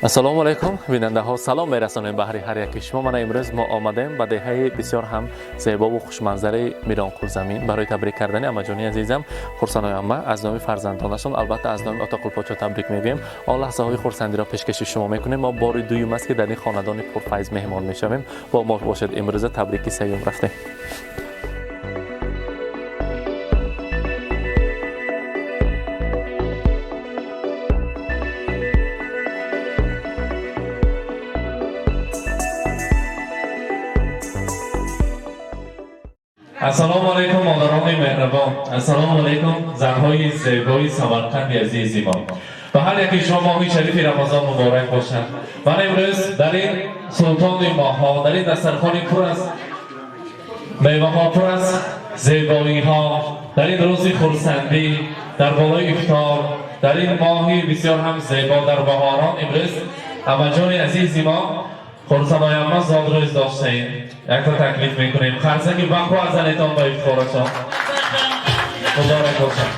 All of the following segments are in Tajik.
Ассалому алайкум, бинандаҳо, салом мерасонем баҳри ҳар яки шумо. Мана имрӯз мо омадем ба деҳаи бисёр ҳам зебову хушманзараи Миронқулзамин барои табрик кардани амаҷони азизам Хурсанои амма. Аз номи фарзандонашон, албатта, аз номи Отақулподшо табрик мегӯем. Он лаҳзаҳои хурсандиро пешкаши шумо мекунем. Мо бори дуюм аст, ки дар ин хонадони пурфайз меҳмон мешавем. Бо мо бошед. Имрӯза табрики сеюм рафтем. Ассалому алайкум, модарони меҳрабон, ассалому алайкум, занҳои зебои Самарқанди азизи мо. Ба ҳар яки шумо моҳи шарифи Рамазон муборак бошад. Ман имрӯз дар ин султони моҳҳо, дар ин дастархони пур аз меваҳо, пур аз зебоиҳо, дар ин рӯзи хурсандӣ, дар болои ифтор, дар ин моҳи бисёр ҳам зебо, дар баҳорон, имрӯз амаҷони азизи мо Хурсанои амма зодрӯз доштаем. Якта таклиф мекунем, қарсаки баху азанетон ба ифтихорашон. Муборак бошад.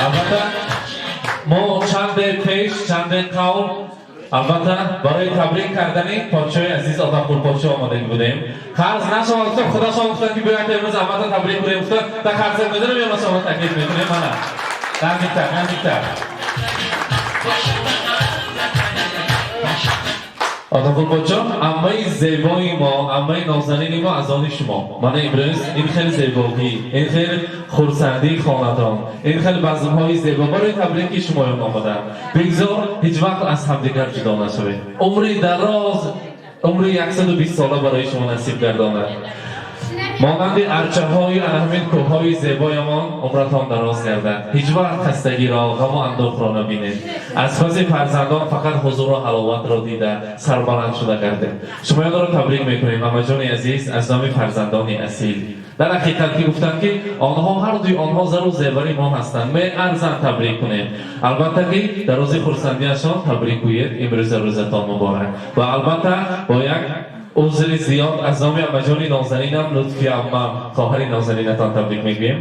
Албатта, мо чанде пеш, чанде қавл, албатта, барои табрик кардани подшоҳи азиз Одамқулподшо омода будем. Қарз нашавад гуфта, худашон гуфтанд, ки биёяд, имрӯз албатта табрик кунем гуфта. Да қарсак мезанем ё шумо таклиф мекунем. Мана, наздиктар, наздиктар. Одамқулподшо, аммаи зебои мо, аммаи нозанини мо аз они шумо. Мана имрӯз ин хел зебогӣ, ин хел хурсандии хонадон, ин хел базмҳои зебо барои табрики шумоён омаданд. Бигзор ҳеҷ вақт аз ҳамдигар ҷудо нашавед. Умри дароз, умри 120 сола барои шумо насиб гардонад. Монанди арчаҳои ана ҳамин кӯҳҳои зебоямон умратон дароз гардад. Ҳеҷ вақт хастагиро, ғаму андӯҳро набинед. Аз паси фарзандон фақат ҳузуру ҳаловатро дида, сарбаланд шуда гардед. Шумоёнро табрик мекунем, амаҷони азиз, аз номи фарзандони асил. Дар ҳақиқат ки гуфтанд, ки онҳо, ҳардуи онҳо зару зевари мо ҳастанд, меарзанд табрик кунем. Албатта ки дар рӯзи хурсандиашон табрик гӯед. Имрӯза рӯзатон муборак. Ва албатта, бо як узри зиёд, аз номи амаҷони нозанинам Лутфи аммам, хоҳари нозанинатон табрик мегӯем.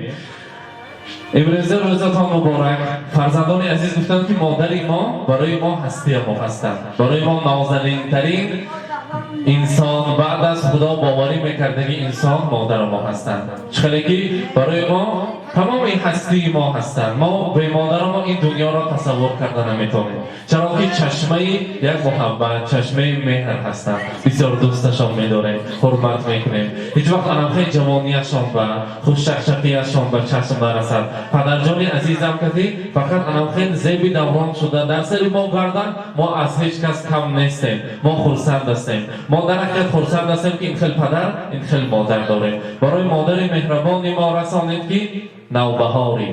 Имрӯза рӯзатон муборак. Фарзандони азиз гуфтанд, ки модари мо барои мо ҳастия мо ҳастанд, барои мо нозанинтарин инсон, баъд аз Худо боварӣ мекардагӣ инсон модари мо ҳастанд. Чӣ хеле ки барои мо тамоми ҳастии мо ҳастанд. Мо бе модари мо ин дунёро тасаввур карда наметавонем, чаро ки чашмаи як муҳаббат, чашмаи меҳр ҳастанд. Бисёр дӯсташон медорем, ҳурмат мекунем. Ҳеҷ вақт анамхел ҷавонияшон ба хушчақчақияшон ба чашм нарасад. Падарҷони азизам кати фақат анамхел зеби даврон шуда дар сари мо гарданд. Мо аз ҳеҷ кас кам нестем, мо хурсанд ҳастем. Мо дар ҳақиқат хурсанд ҳастем, ки ин хел падар, ин хел модар дорем. Барои модари меҳрабони мо расонед, ки навбаҳори,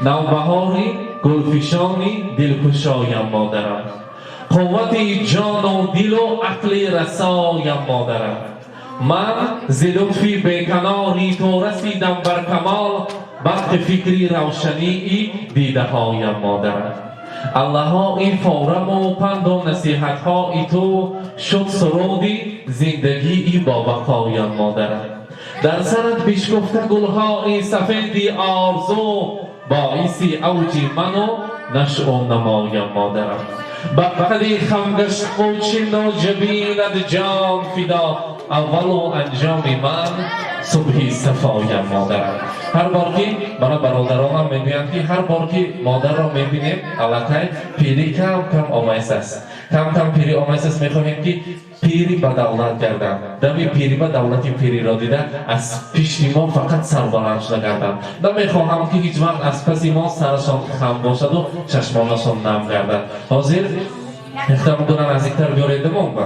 навбаҳори гулфишони дилкушоям модарам, қуввати ҷону дилу ақли расоям модарам. Ман зи лутфи беканори ту расидам бар камол, барқи фикри равшании дидаҳоям модарам. Аллаҳои фораму панду насиҳатҳои ту шуд суруди зиндагии бобақоям модарам. Дар сарат бишкуфта гулҳои сафеди орзу боиси авҷи ману нашъу намоям модарам. Ба қади хамгашту чину ҷабинат ҷон фидо, аввалу анҷоми ман субҳи сафоям модарам. Ҳар бор ки мана бародаронам мегӯянд, ки ҳар бор ки модарро мебинем, аллакай пирӣ кам кам омайсаст, кам кам пирӣ омайсаст, мехоҳем, ки пири ба давлат гарданд. Дами пирӣ ба давлати пириро дида, аз пишти мо фақат сарбаланд шуда гарданд. Намехоҳам, ки ҳеҷ вақт аз паси мо сарашон хам бошаду чашмонашон нам гардад. Ҳозир эҳтиром гуна наздиктар биёред, дамонба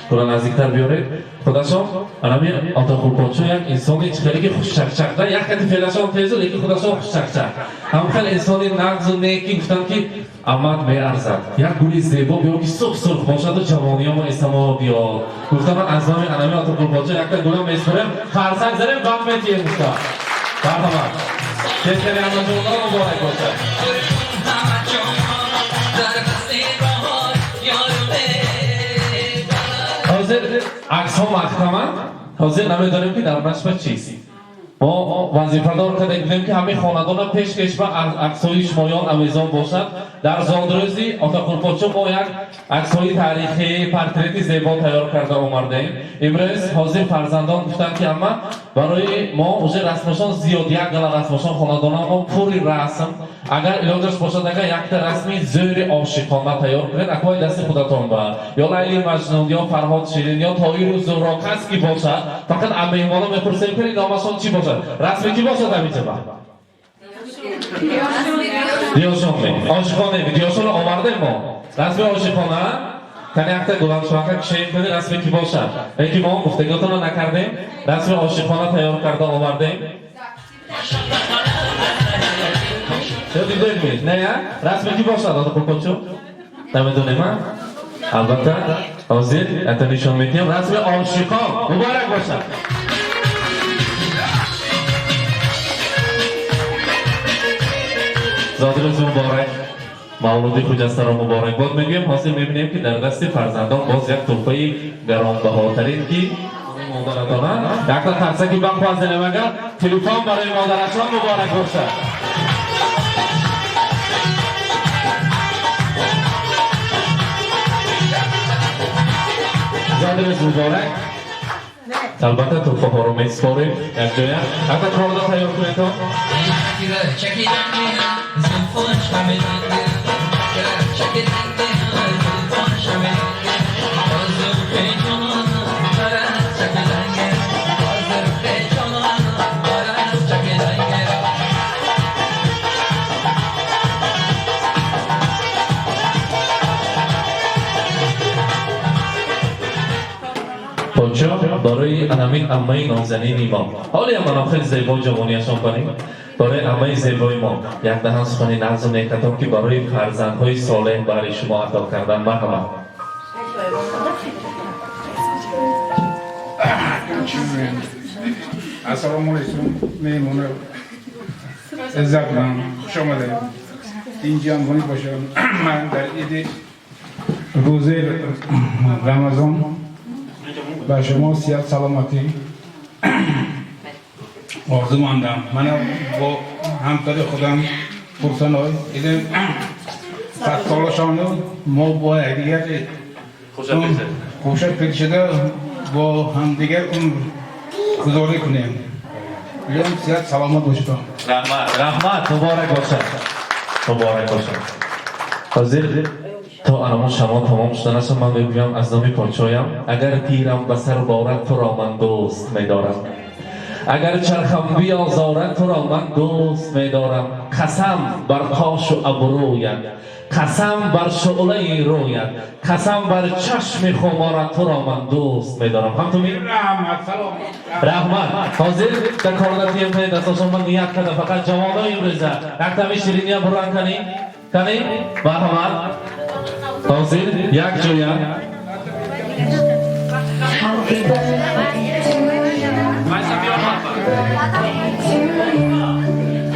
гуна наздиктар биёред. Худашон анами Отақулподшо як инсони чихеле ки хушчақчақда, як кати феълашон тезу, лекин худашон хушчақчақ, ҳам хеле инсони нағзу неки. Гуфтанд, ки амад меарзад, як гули зебо биё, ки сурх сурх бошаду ҷавониёмо эсамо биёд. Гуфтам, аз номи анами Отақулподшо якта гула меспорем, қарсак занем, банд метиҳем. Гуфта, марҳамат, тезкари. Амаҷонро муборак бошад. Дар фасли баҳор ёр Ҳозир аксҳо маҳкаманд. Ҳозир намедонем, ки дар нашба чист. Мо вазифадор карда будем, ки ҳамин хонадона пешкаш ба аксҳои шумоён овезон бошад. Дар зодрӯзи Отақулподшо мо як аксҳои таърихӣ, портрети зебо тайёр карда омардаем. Имрӯз ҳозир фарзандон гуфтанд, ки амма, барои мо уже расмошон зиёд, як гала расмошон, хонадона мо пури расм. Агар илоҷаш бошад, агар якта расми зӯри ошиқона тайёр кунед, аквои дасти худатон ба ё Лайли Маҷнун, ё Фарҳод Ширин, ё Тоиру Зуҳро, кас ки бошад. Фақат аз меҳмонон мепурсем, ки номашон чӣ бошад, расми кӣ бошад ҳаминҷа? Диёшон ошиқона, диёшонро овардем мо. Расми ошиқона кани, якта гуланшоака кишем кани, расме ки бошад. Лекин мо гуфтагиотонро накардем, расми ошиқона тайёр карда овардем. Ё дидем, не, я расме ки бошад, Отақулподшо, намедонем. А албатта, ҳозир ята нишон медиҳем. Расми ошиқон муборак бошад. Зодрӯз муборак, мавлуди хуҷастаро муборакбод мегӯем. Ҳозир мебинем, ки дар дасти фарзандон боз як тӯҳфаи гаронбаҳотарин, ки модаратона якта қарсаки бақва занем. Агар телефон барои модарашон муборак бошад. Зодрӯз муборак. Албатта, тӯҳфаҳоро месупорем якҷоя. Якта корда тайёр кунедон. زلفاش همه چکیدن، زلفاش همه زلف جانان دارد چکیدن، زلف جانان دارد چکیدن. Подшоҳ, барои ҳамин аммаи нозанини мо, ҳолиам манам хеле зебо ҷавониашон кунем, барои аммаи зебои мо як даҳан сухани нағзу некатон, ки барои фарзандҳои солеҳ барои шумо ато кардан. Марҳамат. Ассалому алайкум, меҳмона иззатманд, хуш омадед. Ин ҷамъбонӣ бошад. Ман дар иди рӯзаи Рамазон ба шумо сиҳат, саломатӣ орзумандам. Мана бо ҳамкори худам Хурсаной иди садсолашону мо бо якдигар хӯша пешида, бо ҳамдигар умр гузорӣ кунем. Илоҳим, сиҳат, саломат бошед. Раҳмат, раҳмат, муборак бошад, муборак бошад. Ҳозир то анамон шамон тамом шуданашо ман мегӯям аз номи подшоям: агар тирам ба сар борад, туро ман дӯст медорам, агар чархам биёзорад, туро ман дӯст медорам. Қасам бар қошу абрӯят, қасам бар шӯълаи рӯят, қасам бар чашми хуморат, туро ман дӯст медорам. Ҳам ту ми? Раҳмат, салом. Раҳмат. Ҳозир дар корда тием кани дастошон. Ман ният кардам, фақат ҷавонои имрӯза яктами шириния буран. Кани, кани, марҳамат, ҳозир як ҷоя. Happy birthday to you. Happy birthday to you.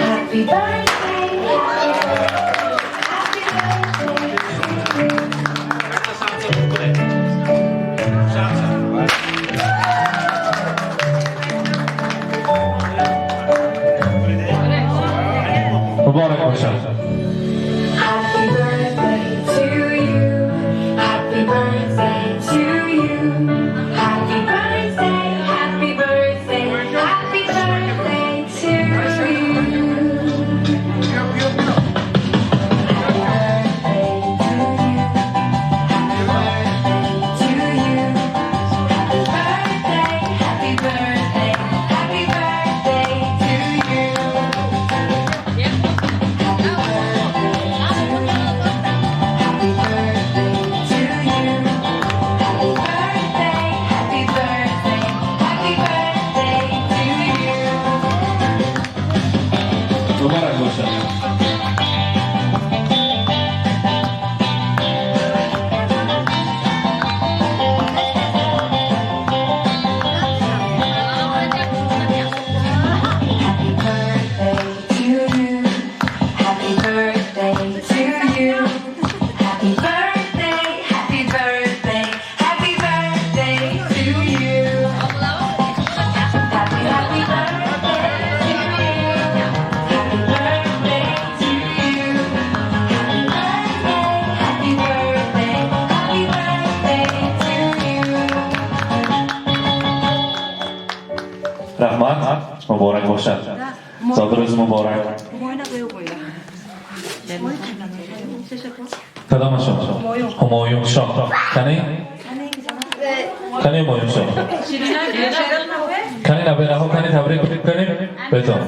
Happy birthday. Happy birthday to you. Муборак бошад. Happy birthday to you. Happy birthday to you. Happy birthday, happy birthday, happy birthday to you. Happy birthday to you. Happy birthday to you. Happy birthday, happy birthday, happy birthday to you. Happy birthday to you. Happy birthday to you. Happy birthday, happy birthday, happy birthday to you. Муборак бошад. Happy birthday to you. Happy birthday to you. Happy birthday, happy birthday, happy birthday to you. Happy, happy birthday. Раҳмат, муборак бошад. Зодрӯз муборак. Кадомашон? Ҳумоюншоҳ. Кани? Кани Ҳумоюншоҳ? Кани набераҳо, кани табрик кунем? Бетон.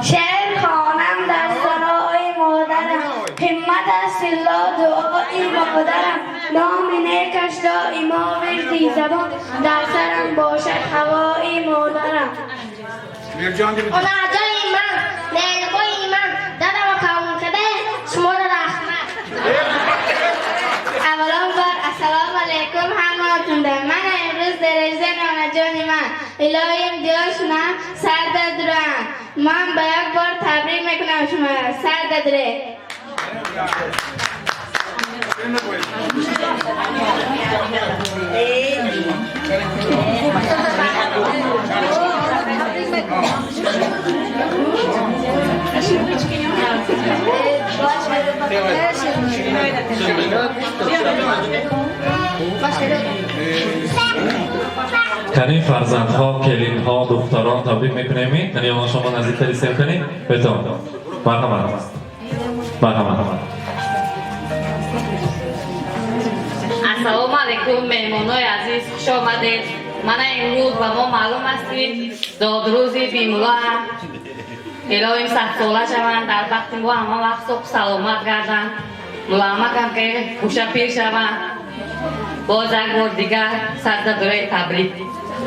Шеър хонам дар сарои модарам, ҳиммат аст тилло дуои модарам, номи некаш доимо вирди забон, дар сарам бошад ҳавои модарам. Онаҷони ман, меҳрубони ман, дадама калон карда, шуморо раҳмат. Аввалон бор ассалому алайкум ҳамаатонда. Ман имрӯз дараҷаи онаҷони ман. Илоҳим диёшунам сарда дурам. Ман ба як бор табрик мекунам шуморо. Сарда дуре. Кани фарзандҳо, келинҳо, духтарон табрик мекунем? Кани онҳо шумо наздиктари сем кунед? Бетон. Марҳамат. Марҳамат. Ассалому алайкум, меҳмонои азиз, хуш омадед. Мана имрӯз ба мо маълум аст, ки зодрӯзи Бимулла. Илоҳим садсола шаванд, дар бахти мо ҳама вақт соҳу саломат гарданд. Мулоамакам ки гӯша пир шаванд. Боз як бор дигар саддадураи табрик.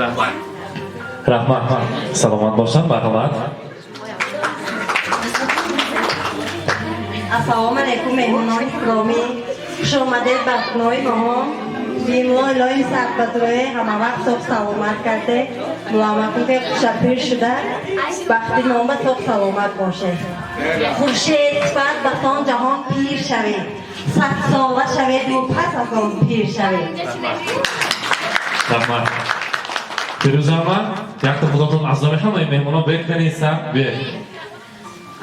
Раҳмат. Раҳмат. Саломат бошанд, марҳамат. Ассалому алайкум, меҳмонони гиромӣ, хуш омадед ба хонаи моҳо. Бимулло илоҳим садбадурое ҳамавақт соҳ саломат карде, мулоамакум ки хушапир шуда, бахти номба соҳ саломат бошед. Хуршед сифат батон ҷаҳон пир шавед, садсола шавед ю пас аз он пир шавед. Раҳмат. Фирӯзама, якта худотон аз номи ҳамаи меҳмонон бек каниса, бе.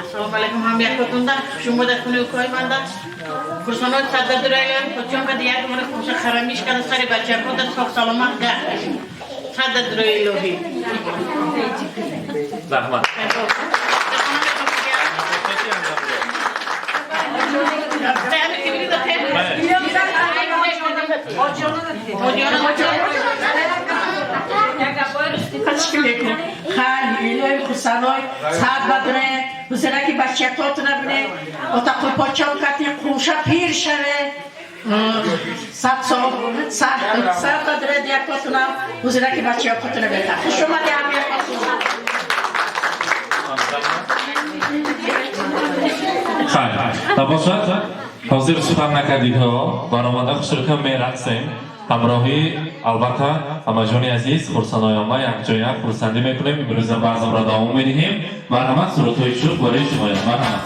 Ассалому алайкум ҳам якотунда, шумо дар хонаи укои манда. Хурсанои саддадураям, хотиён када як умр хуша харамиш када сари бачаҳо да соҳ саломат га. Саддадураи илоҳӣ. Раҳмат. Хай, илоҳи хурсаной, сад бадре, бузираки бачаҳотона бине, ота қулпочон кати қуша пир шаве. Сад сол, сад бадре диякотона, бузираки бачаҳотона бета. Хуш омади ҳам якотон. Хайр. Набошад, ҳозир сухан накардидҳо, баромада хушрӯкам мерақсем. Ҳамроҳӣ албатта ҳамаҷони азиз, хурсаноёма якҷоя хурсандӣ мекунем. Имрӯза баъзамро давом медиҳем. Марҳамат, сурудҳои шӯх барои шумоям. Марҳамат.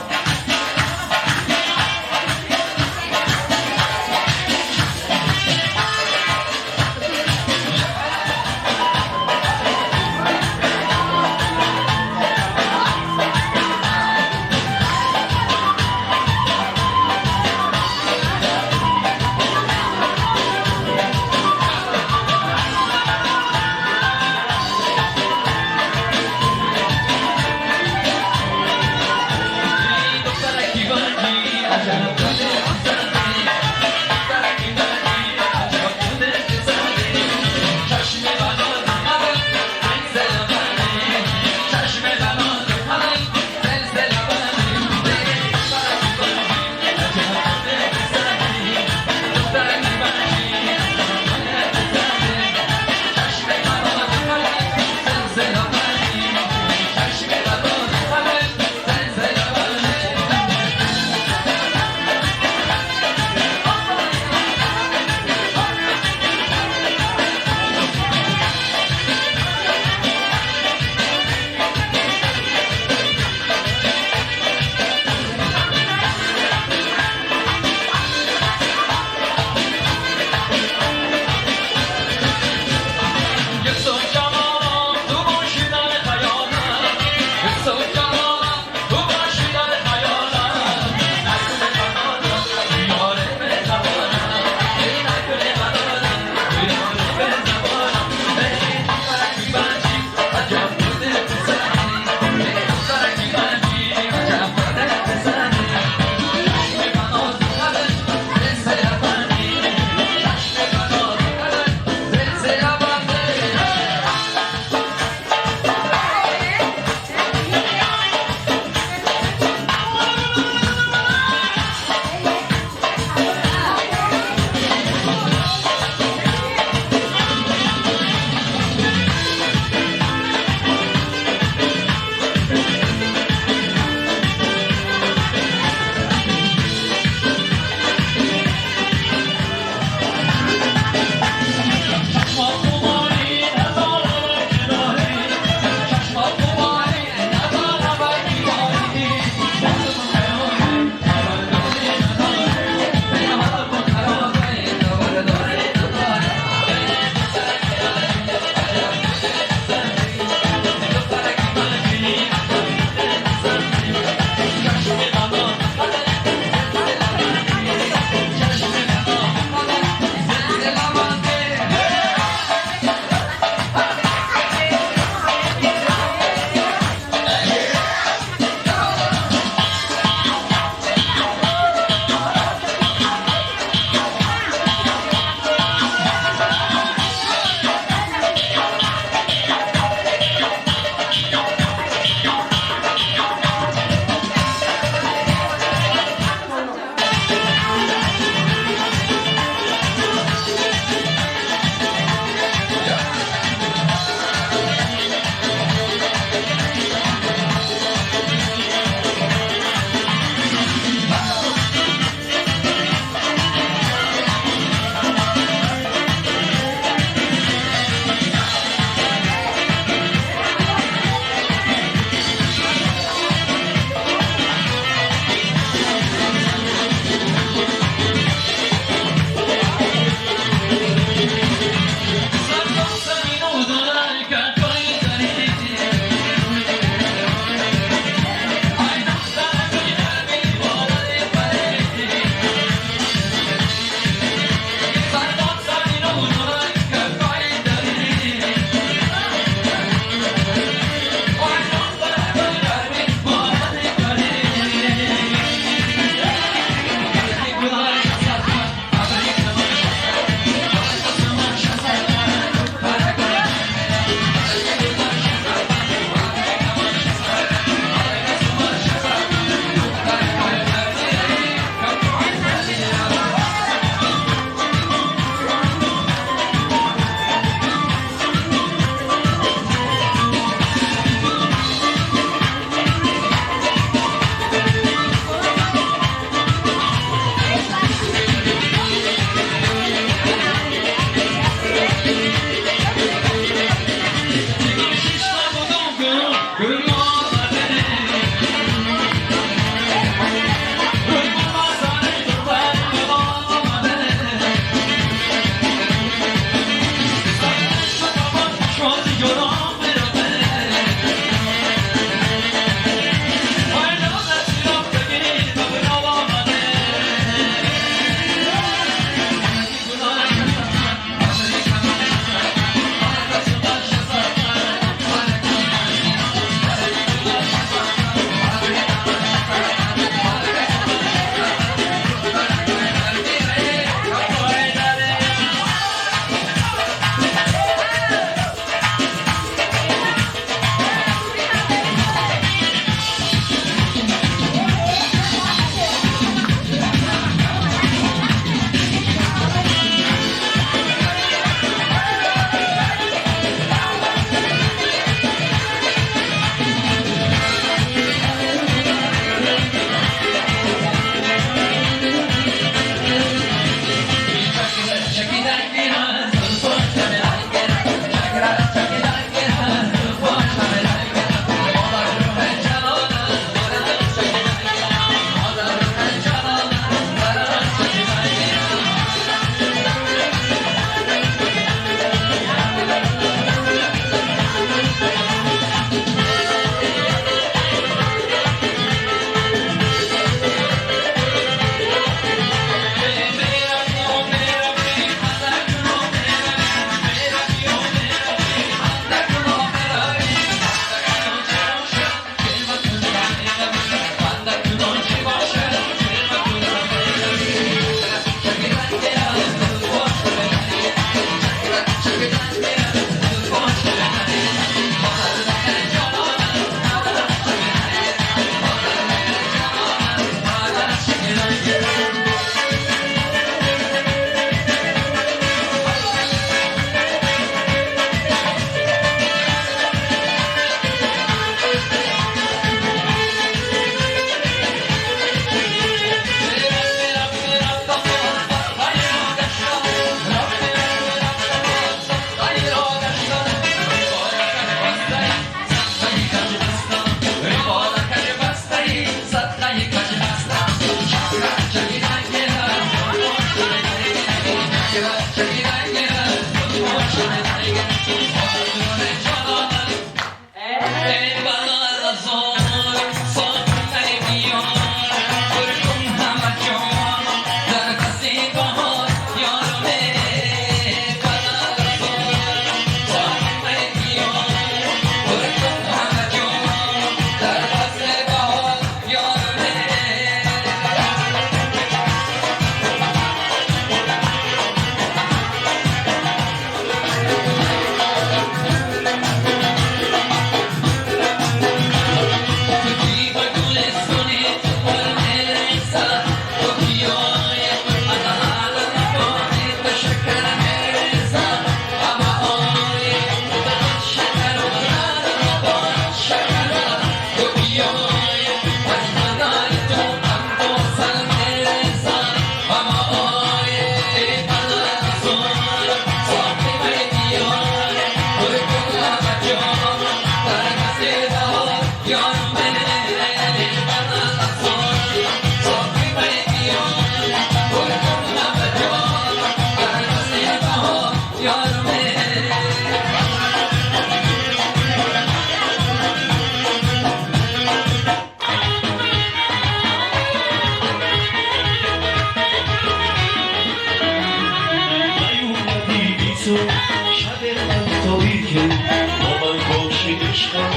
عشقم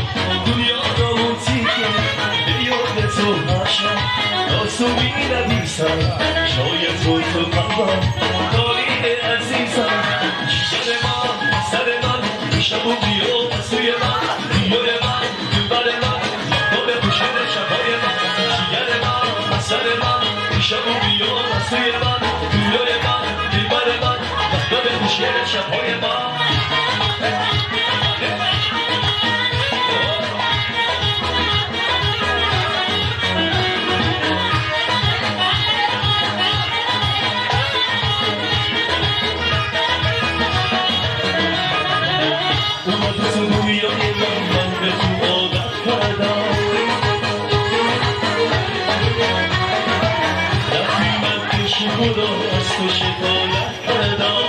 دنیا را موتیکه به یاد تو هرشب تا می نویسم جای تو تو قلبم داری عزیزم جگر من سر من شب و بیا سوی من دیار من دلبر من گل خوشگل شبهای من جگر من سر من شب و بیا سوی من دیار من دلبر من گل خوشگل شبهای من. من به تو عادت کردم رفتی من پیش خدا از تو شکایت کردم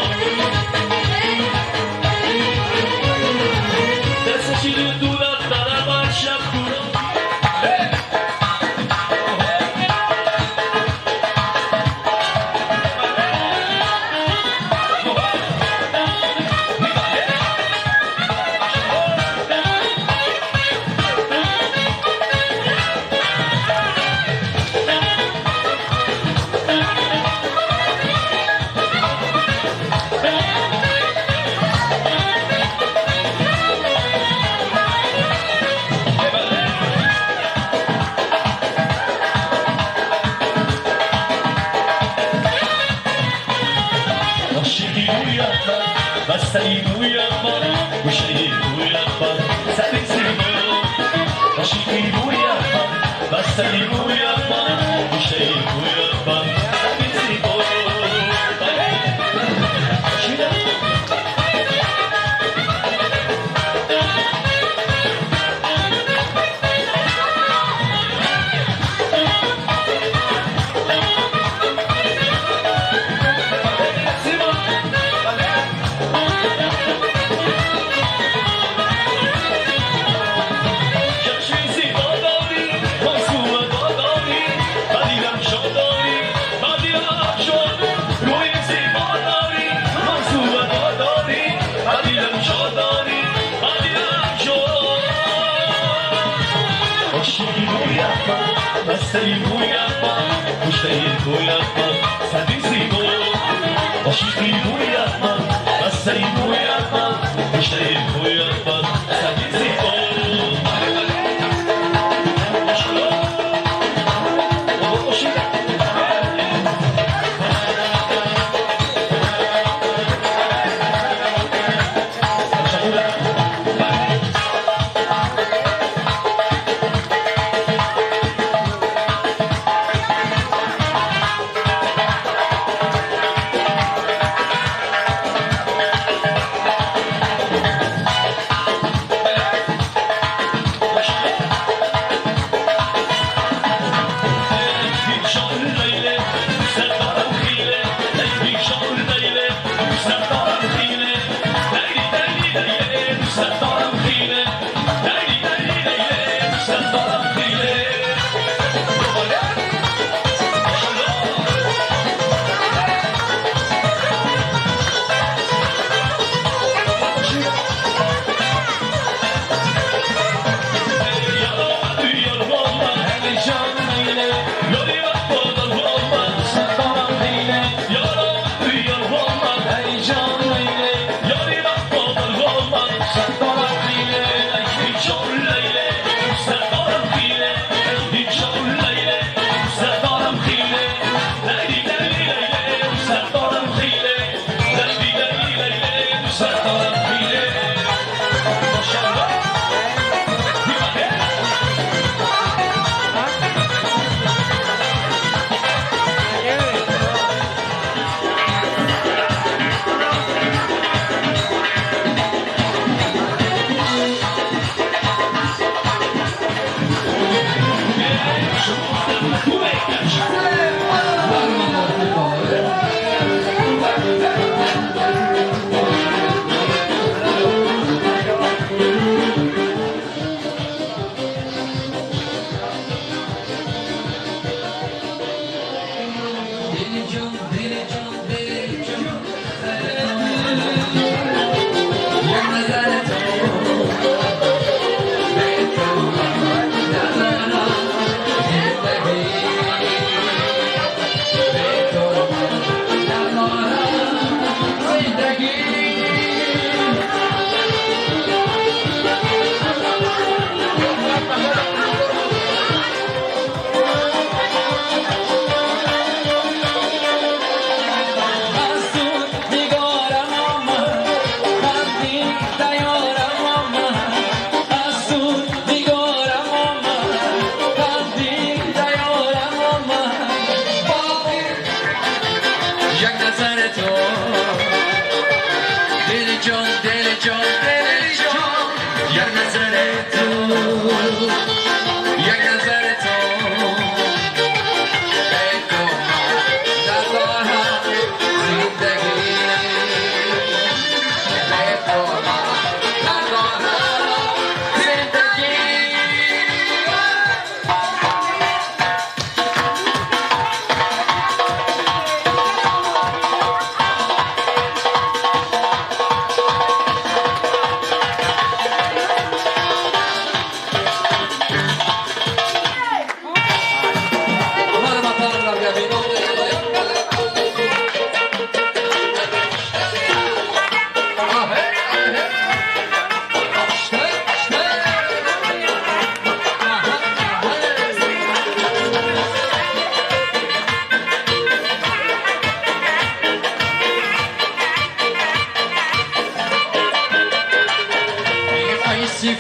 دست شیرین دولت دارم هر شب دورم. نظر تو، یک نظر تو به تو من ندارم زندگی، به تو من ندارم زندگی.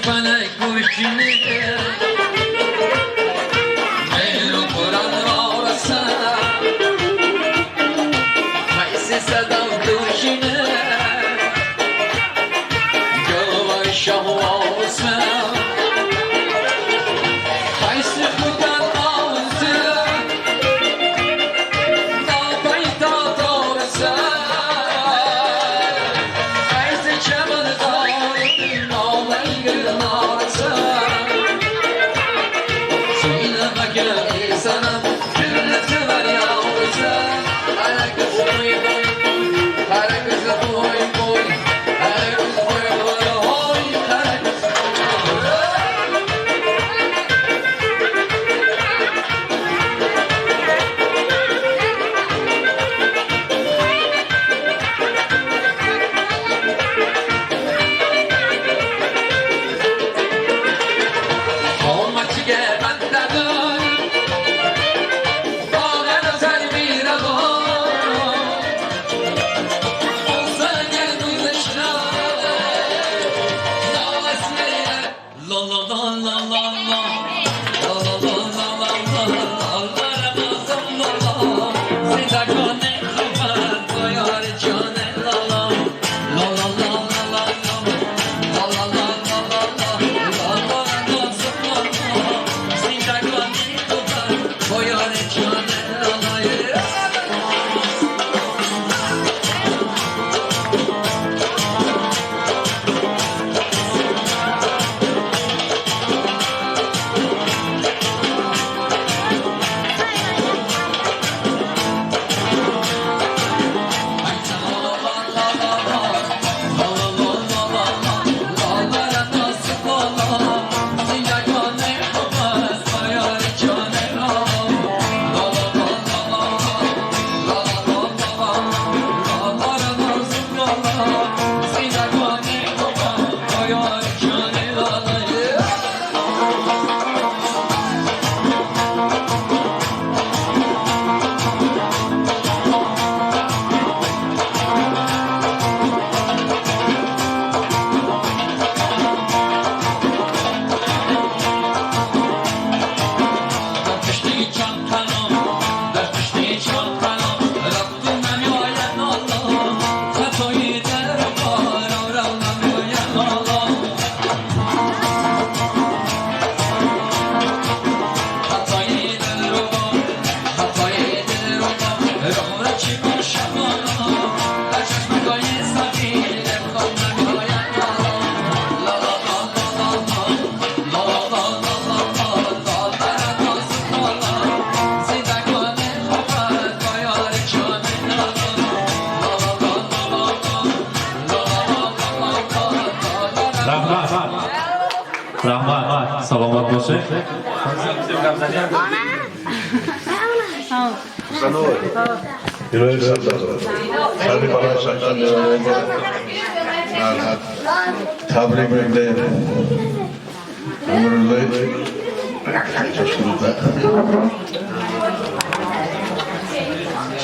فلک گوشینه مهر و قرآن را رسد، حیث صدا گوشینه گوه شهواسم، حیث خودن آوزه ناپیدا دارسم، حیث چمن داری نامنگ نارسم، سوینه بگه سنم جنت وریارسم. هر کس بوی بوی، هر کس بوی بوی، هر کس بوی بوی، هر کس بوی بوی. قامتیگه من ندارم باغ نظر میروم، لا لا لا لا لا لا لا لا لا لا لا لا زندگان خوبت با یار جان لا لا لا لا لا لا لا لا لا لا لا لا لا زندگان خوبت با یار جان لا لا. در پشتی چند قلم، در پشتی چند قلم رفتم نمیآید الله، خطای در بارا را نمیآید الله، خطای در بار، خطای در بار را را چی باشم الله، در چشمگاه سبیل امکان نمیآید الله. لا لا لا لا لا لا لا لا لا زندگان خوبت با یار جان لا لا لا لا لا لا لا. Раҳмат, раҳмат, саломат бошед. Илоҳи сари баланд шахсан табрик мегӯем. Умруллои ташкилота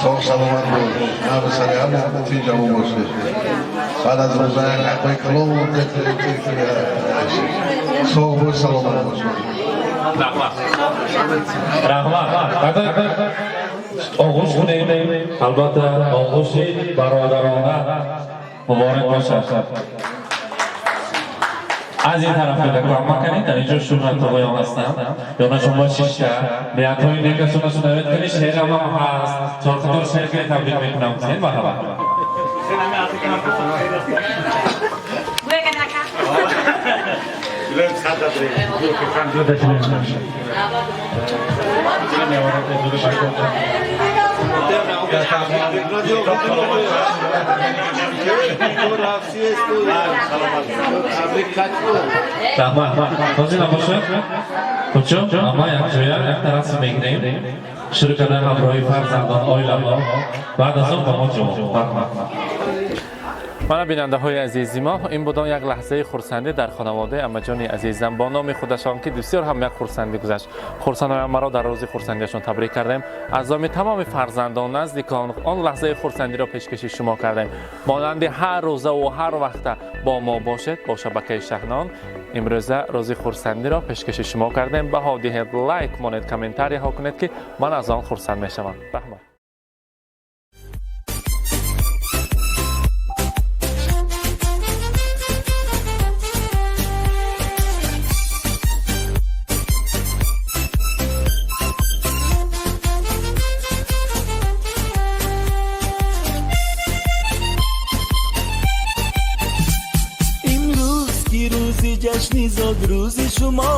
соғ саломат буд, ҳама сари ҳама тинҷ амон бошед. Баъд аз рӯза як ҳаққои калон соғ бош, саломат бош. Раҳмат, раҳмат. Оғӯш кунем, албатта, оғӯши бародарона муборак бошад. Аз ин тараф кӯдакҳо маканед, дар инҷо шӯҳратоғоён ҳастанд. Ёнашон бо шишта. Ниятҳои некашонро шунавед кунед, шеърам ҳам ҳаст. Чорқатор шеър кунед, табрик мекунам. Ҳусейн, марҳабат. Раҳмат. Ҳозир набошад? Куҷо? Ама якҷоя якта расм мегирем. Шурӯъ кардан ҳамроҳи фарзандон, оилаҳо. Баъд аз он ба мо ҷавоб. Марҳамат. Мана, бинандаҳои азизи мо, ин будон як лаҳзаи хурсандӣ дар хонаводаи амаҷони азизам бо номи худашон, ки бисёр ҳам як хурсандӣ гузашт. Хурсандои амаро дар рӯзи хурсандиашон табрик кардем. Аз номи тамоми фарзандон, наздикон он лаҳзаи хурсандиро пешкаши шумо кардем. Монанди ҳар рӯзаву ҳар вақта бо мо бошед, бо шабакаи Шаҳнон. Имрӯза рӯзи хурсандиро пешкаши шумо кардем. Баҳо диҳед, лайк монед, комментарияҳо кунед, ки ман аз он хурсанд мешавам. Раҳмат. Имрӯз ки рӯзи ҷашни зодрӯзи шумо,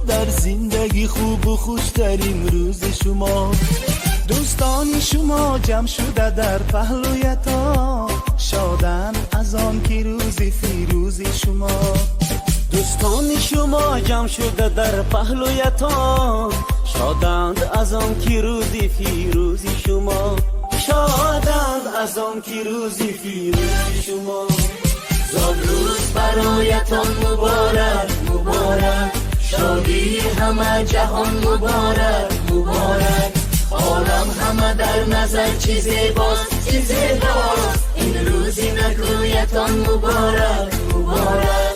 дар зиндагӣ хубу хуштарин рӯзи шумо. Дӯстони шумо ҷамъ шуда дар паҳлӯятон, шоданд аз он ки рӯзи фирӯзи шумо. Дӯстони шумо ҷамъ шуда дар паҳлӯятон, шоданд аз он ки рӯзи фирӯзи шумо, шоданд аз он ки рӯзи фирӯзи шумо. Зодрӯз бароятон муборак, муборак, шодии ҳама ҷаҳон муборак, муборак. Олам ҳама дар назар чӣ зебост, чӣ зебост, ин рӯзи накӯятон муборак, муборак.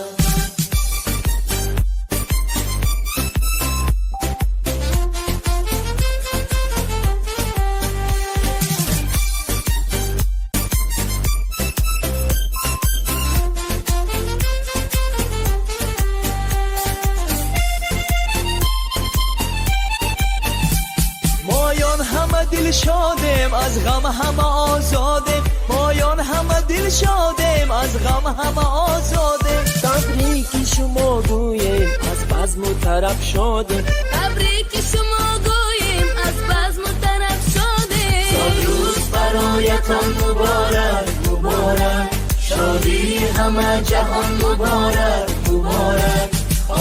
Моён ҳама дилшодем, аз ғам ҳама озодем, моён ҳама дилшодем, аз ғам ҳама озодем. Табрики шумо гӯем, аз базму тараб шодем. Табрики шумо гӯем, аз базму тараб шодем. Зодрӯз бароятон муборак, муборак, шодии ҳама ҷаҳон муборак, муборак.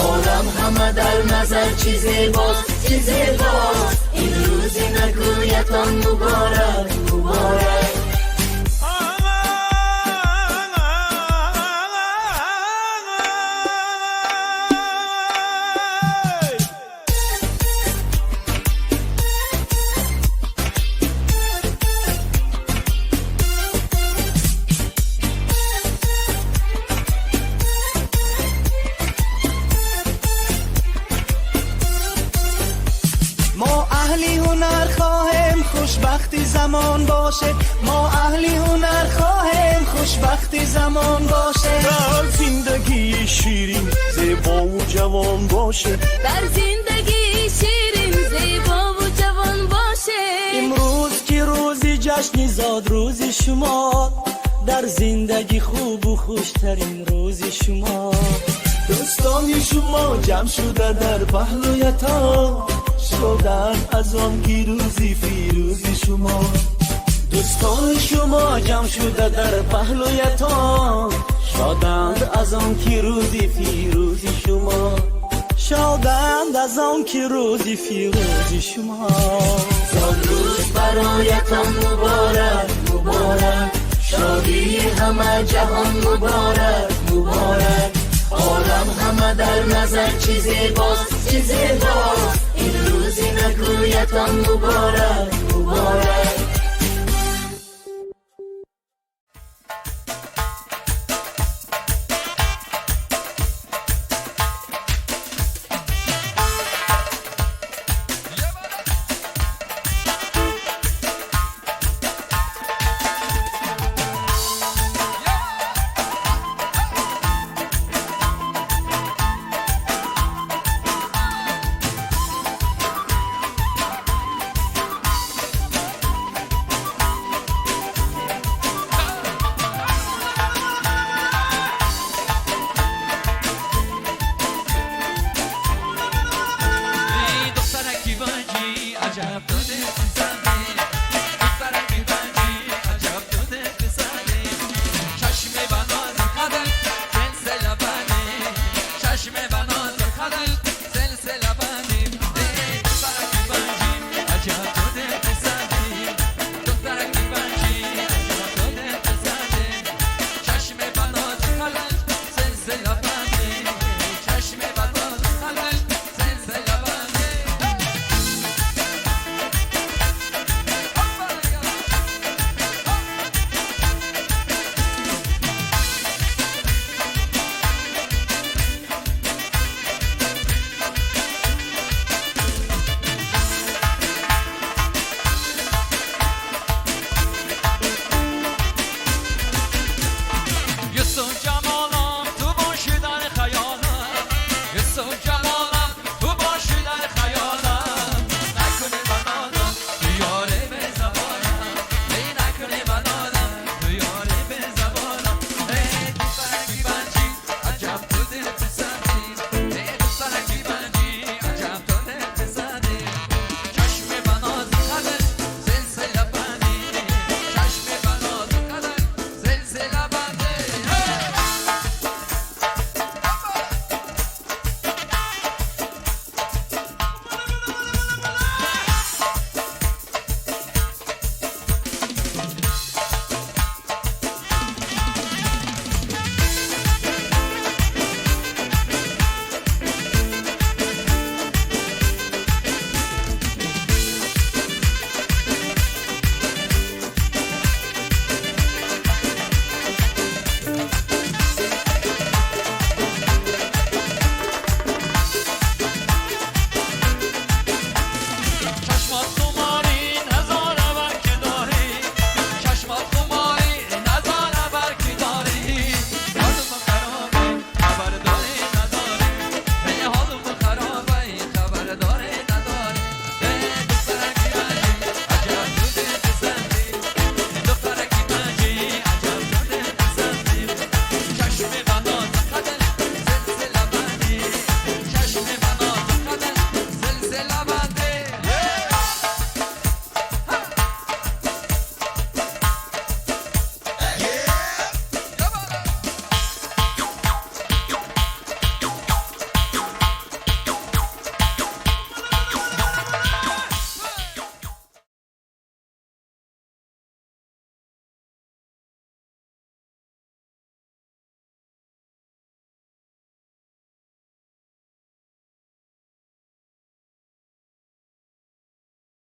Олам ҳама дар назар чӣ зебост, чӣ зебост, ин рӯзи накӯятон муборак, муборак. Мо аҳли ҳунар хоҳем, хушбахти замон бошед, мо аҳли ҳунар хоҳем, хушбахти замон бошед. Дар зиндагии ширин, зебову ҷавон бошед. Дар зиндагии ширин, зебову ҷавон бошед. Имрӯз ки рӯзи ҷашни зодрӯзи шумо, дар зиндагӣ хубу хуштарин рӯзи шумо. Дӯстони шумо ҷамъ шуда дар паҳлӯятон, шоданд аз он ки рӯзи фирӯзи шумо. Дӯстони шумо ҷамъ шуда дар паҳлӯятон, шоданд аз он ки рӯзи фирӯзи шумо, шоданд аз он ки рӯзи фирӯзи шумо. Зодрӯз бароятон муборак, муборак, шодии ҳама ҷаҳон муборак, муборак. Олам ҳама дар назар чӣ зебост, чӣ зебост, ин рӯзи накӯятон муборак, муборак.